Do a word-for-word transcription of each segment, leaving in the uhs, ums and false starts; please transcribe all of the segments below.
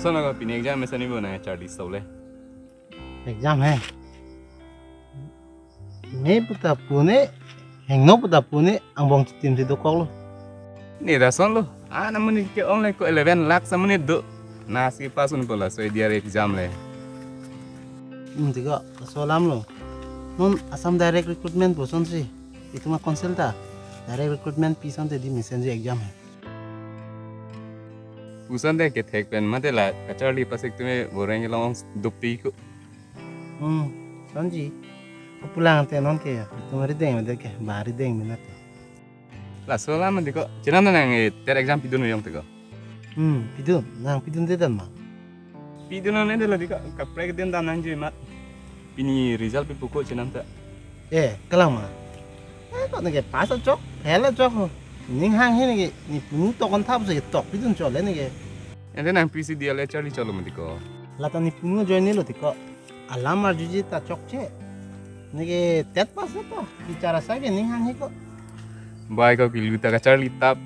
Kosonlo ko, pini exam mesen ibo nang charli sole. Exam he. Me puta pune, hingno puta pune, angbong chitim si dokoklo. Ne dasonlo. Ah, amonit ke-ong le ko eleven lakh amonit do. Nasi pass unpo laso A D R exam le. Hmm, tiko, laso alamlo. Non Assam Direct Recruitment pu asonsi. Itum a-council ta. Direct recruitment pi asonte dei mesenji exam he. Pu asonte kethek pen mate la kacharli pasik tumi boreng kelong dopik ko. Hmm, asonji. Ko pulang te non ke ya. Itum rideng me de ke, ba rideng me na te. Laso alam tiko. Chenam nang, eh, TET exam pidun yong tiko. Hmm, pidun, nang pidunde dan ma. Pidun nang delo tiko, kaprek den dan nangji mat. Pini result pipo ko chenam ta. Eh, kalang ma. Eh, ko neke pass achok, fail achok ho. Ning hanghe neke, ne punu tokon thap si tok pidun chole neke. Ante nang P C D L charli cholo ma tiko. Lata ne punu join nelo tiko. Alam arjuji ta chokche. Neke TET pass ta. Bichara sa ke ning hanghe ko. Bai ko kilu ta kacharli tap.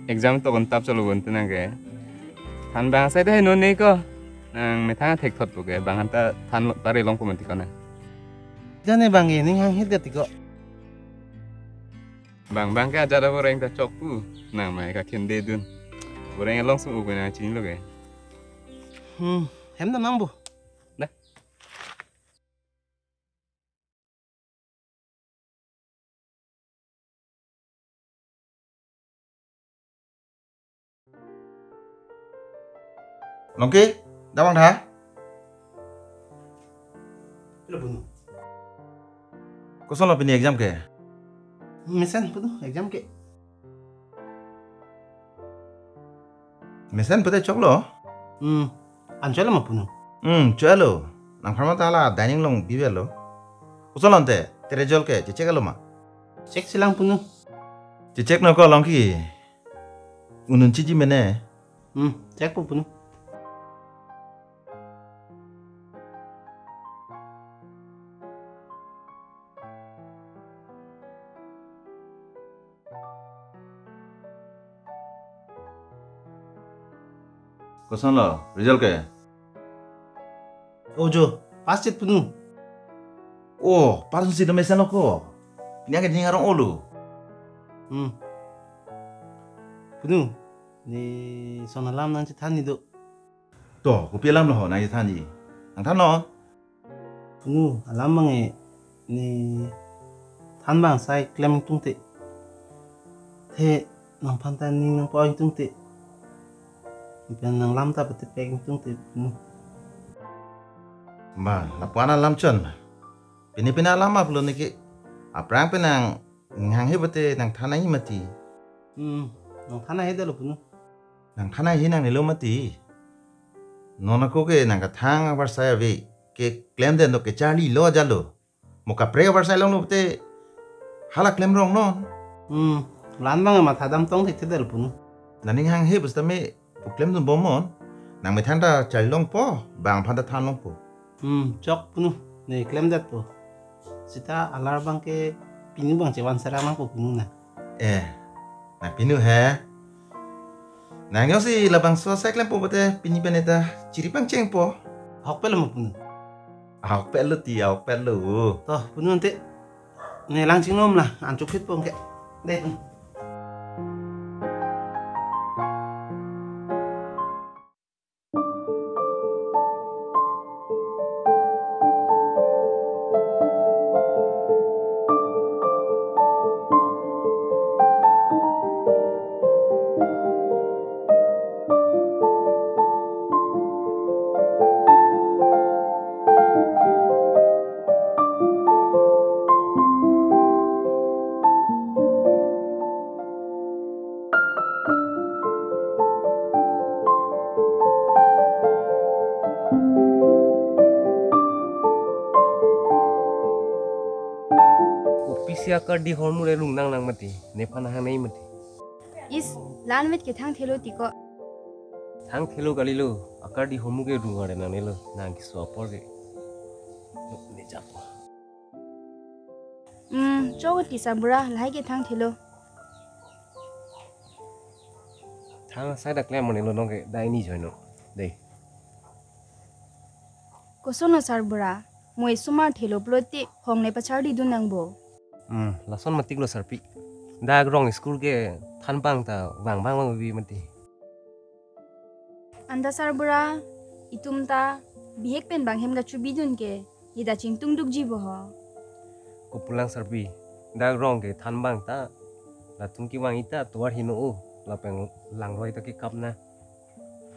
Exam tokon tap cholo bonte nang ke. Than bang sai dei non ne ko. Nang methang thekthotpo ke. Bang han ta than lo, tare longpo ma tiko nang. Jane bang ke ning hanghe de tiko. Bang bang ke ajat boreng ta chok pu. Nang mai kakhen de dun. Boreng along sum uk nang chinilo ke. Hmm, hem da nang bu. Dah. Longki, damang tha. Hello, Punu. Kosonlo pini exam ke? Mesen, Punu, exam ke. Mesen pute choklo? Hmm. An choklo ma, Punu? Hmm, choklo. Nangphan ma ta la dining along bibelo. Kosonlo ante, te result ke, checheklo ma? Chek silang, Punu. Chechek no ko Longki. Unun chiji mene. Hmm, chekpo, Punu. Kosonlo, result ke? Ojo, pass chit, Punu. Oh, pass si do mesen lo ko. Pini ke ning arong olo. Hmm. Punu, ne son alam nangchethan ni do. To, kopi alam lo ho nangchethanji? Nangthannon. Punu, alam abangke ne than bang sai klem tungte. The nangphan ta ning nangpo tungte. Pen nanglam ta petepek tungte, Punu. Ma, lapu-an alam chon. Pini pini alam aplo neke. Aphrang pen nang hanghe pute nangthan nangji mati. Hmm, nangthan nanghe detlo, Punu. Nangthan nanghe nangnelo mati. Non ako ke nangkethang avarsai ave. Ke klem den do, kecharlilo ajatlo. Mo kaprek avarsai longlo pute hala klem rong non. Hmm, la-an abang matha dam tong thekthedetlo, Punu. Nangning hanghe pusitame pu klem dunbom non. Nang methang ta charli longpo, bang aphan ta than longpo. Hmm, chok, Punu, ne klemdetpo. Seta alar abangke pinu abang chevan serang nangpo, Punu, na. Eh, nang pinu he. Nang jongsi labangso asai klempo pute pini pen ne ta chiri pangchengpo. Ahokpetlo ma, Punu? Ahokpetlo ti, ahokpetlo. To, Punu ante. Ne lang chingnom la, an chokphitpo ke. Dei, Punu. Kopisi akardi ahormu le rung nang nang mati, nephan hangnei mati. Is, la-an vet ke thangthelo tiko. Thangthelo kalilo, akardi ahormu ke rung are nangnelo, nang keso apor ke. Ne japo. Hmm, chok ti sambura, lahai ke thangthelo. Thang asai dak le amonelo nong ke dai ni joino. Dei. Koson lo sarbura, mo isomar thelo pulote hong ne pacharlidun nangpo. Hmm, lason matik lo sarpi. Dak rong school ke thanbang ta vang vang vang vi mati. Anta sarbura, itum ta bihek pen bang hem kachobidun ke, ita chingtung dukji bo ho. Kopulang sarpi, dak rong ke thanbang ta, latum kevang ita tovar heno o, lapen langroi ta kekap na.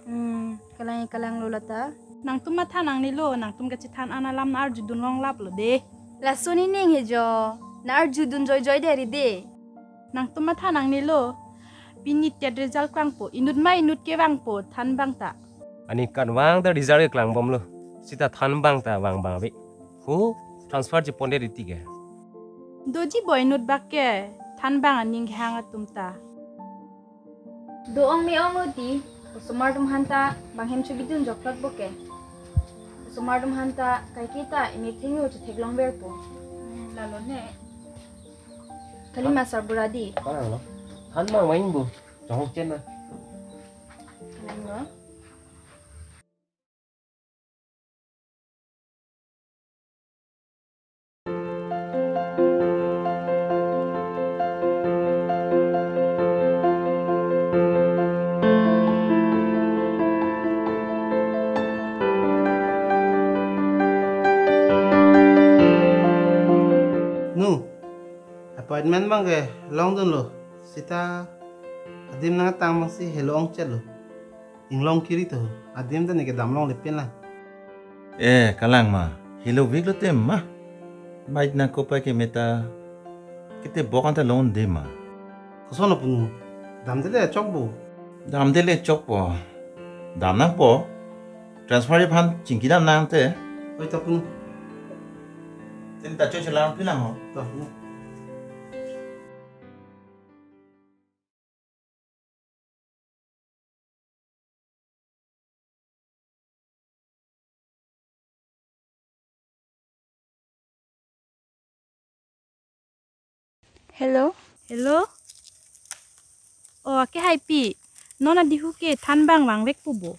Hmm, kalang kalang lo lata. Nangtum matha nangnelo, nangtum kachethan an alam na-arjudun longlap lo de. Lason ining he jo, na-arjudun joijoi deri de. Nangtum matha nangnelo, pini TET result klangpo, inut ma inut kevangpo, thanbang ta. Ani kan vang ta result keklang bomlo, sita thanbang ta vang bang ave. Hu, transfer chepon deri ti ke. Doji bo inut bak ke, thanbang aning hang atum ta. Do-ong me-ong lo ti, osomar atum aphan ta bang hem chobidun joklot bo ke. Osomar atum aphan ta kaiketa imi thengno chetheklong verpo. Hmm, lalo ne. Kalima sarbura di. Parang lo. Thanbang main bu. Chong chen na. Kalang lo. Nu, appointment bang ke longdunlo. Sita adim nangtang bangsi helo ongchet lo. Inglong kiri to, adim ta ne kedam longle pin lang. Eh, kalang ma, helo vik lo tem ma. Bike nangkopai ke meta, kete bok anta long de ma. Koson lo punu, damde le chokpo. Damde le chokpo. Dam nangpo. Transfer aphan chingki dam nang te. Oi ta punu. Tin ta choi chelang pin lang ho. Ta punu. Hello? Hello? Oh, akehaipi. Non adihu ke thanbang vangvekpo bo.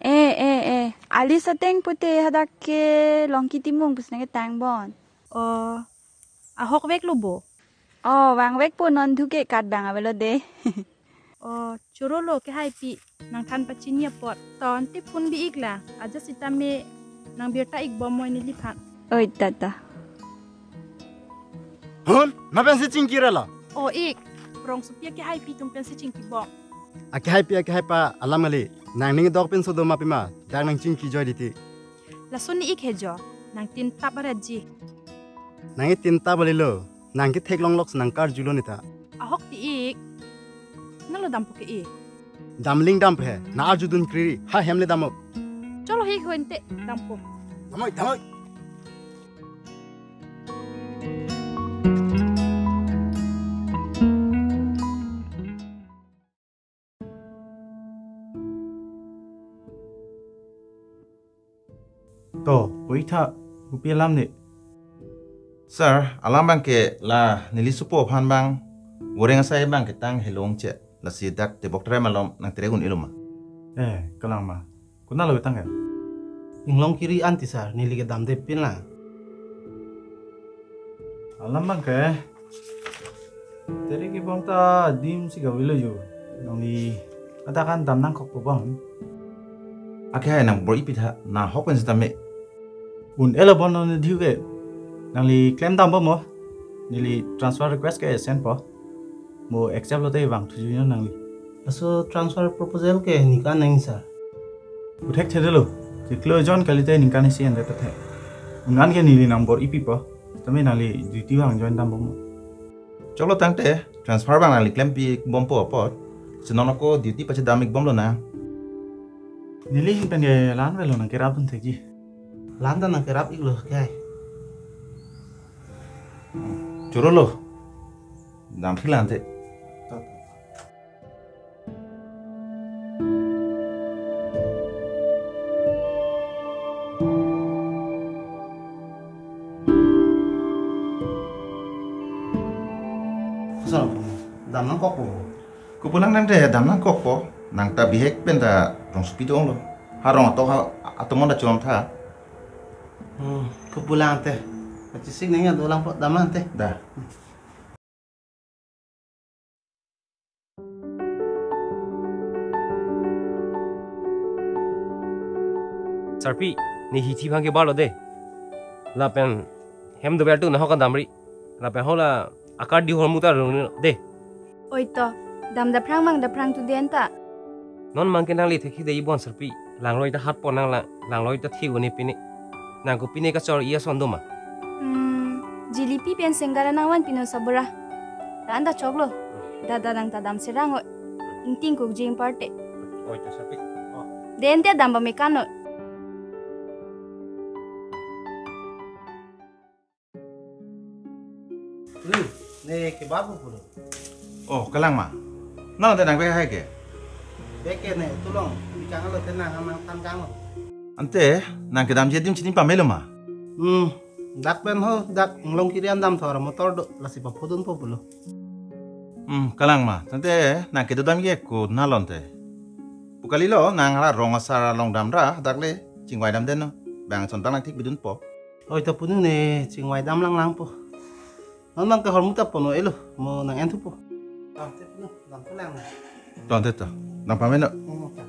Eh, eh, eh. Ali sateng pute hadak ke Longki Timung pusi nangketang bon. Oh, ahok veklo bo. Oh, vangvekpo, non thu ke kat bang avelo de. Oh, choro lo kehaipi, nangthan pachini apot. Ton te phone bi ik la, aja sitame nang birta ik bom moi neliphan. Oi, tata. Hon, ma pensi chingki ra la? Oh, ik, rongsopi akehaipi atum pensi chingki bom. Akehaipi akehaipa alam kali, nangning dok pinso do ma pima, dak nangchingki joi diti. Lason ni ik he jo, nangtin tap araji. Nangtin tap alilo, nangketheklong lok nangkarjulo neta. Ahok ti ik. Nalo dampo ke ik. Damling dampo he, na-arjudun kriri, ha hem le damo. Cholo hi ik ho ente, dampo. Damoi, damoi. To, oi tha, kopi alam ne? Sir, alam bang ke la neli sopo aphan bang, goreng asai bang ketang helo ongchet, lasi dak tebok tre malom nangtere un-elo ma. Eh, kalang ma. Konat lo ketang ke? Inglong kiri anti sir, neli kedamde pin lang. Alam bang ke. Tere kebom ta adim si gavelo jo. Nangli ada kan dam nangkokpo bom. Akehai, nang bor-ipi tha, na hok pen sitame. Un-elo bon non diu ke. Nangli klem dam bom mo. Neli transfer request ke send po. Mo accept lote vangthuji non nangli. Laso transfer proposal ke ningkan nang sir? Puthek thedelo. Chiklo jon kalite ningkan isi ende puthek. Un-an ke neli nang bor-ipipo. Tame nangli duty vang join dam bom. Choklo tangte, transfer bang nangli klempi bompo apot. Senono ko duty pachedam ik bomlo na. Neli hin pen ke la-an avelo, nangkerapdun thekji. La-an ta nangkerap iklo ke. Choro lo. Dam thik lang te. Koson, dam nangkokpo? Kopulang nang te dam nangkokpo. Nang ta bihek pen ta rongsopi do-onglo. Ha rong ato ha atomon ta chom tha. Hmm, kepulang te. Pachisik nengnya dolang po daman te. Da. Sarpi, ne hithi bang ke balo de. Lapen hem do bel tu nahok damri. Lapen hola akar di hormu ta rung de. Oi to, dam daphrang mang daphrang tu den ta. Non mang ke nangli thekhi de ibon sarpi. Langloi ta hat pon nang lang, langloi ta thi uni pini. Nang ko pini kachor iya son do ma? Hmm, jilipi pen senggar nangvan pino sabura. Dan ta choklo. Dada nang ta dam serang oi. Ingting kuk jing parte. Oi to sarpi. Oh. Den te dam ba mekan oi. Hmm, ne kebab pulo. Oh, kalang ma. Nang te nang bek hai ke? Bek ke ne, tulong. Bikang lo te nang nang tan kang lo. Ante, nang kedamji adim chini pamelo ma? Hmm, dak pen ho, dak nglong kiri an damthor motor do, lasi paphodun po pulo. Hmm, kalang ma. Tangte, nang kedodam ke ko nalon te. Pu kalilo, nang la rong asar along damra, dak le, chingvai damden no. Bang son ta nang thik bidun po. Oi to punu ne, chingvai dam lang lang po. Non bang ke hormu ta pono elo, mo nang en thupo. Ah, te punu, dam thulang na. Ton te to, nang pameno. Hmm, ta.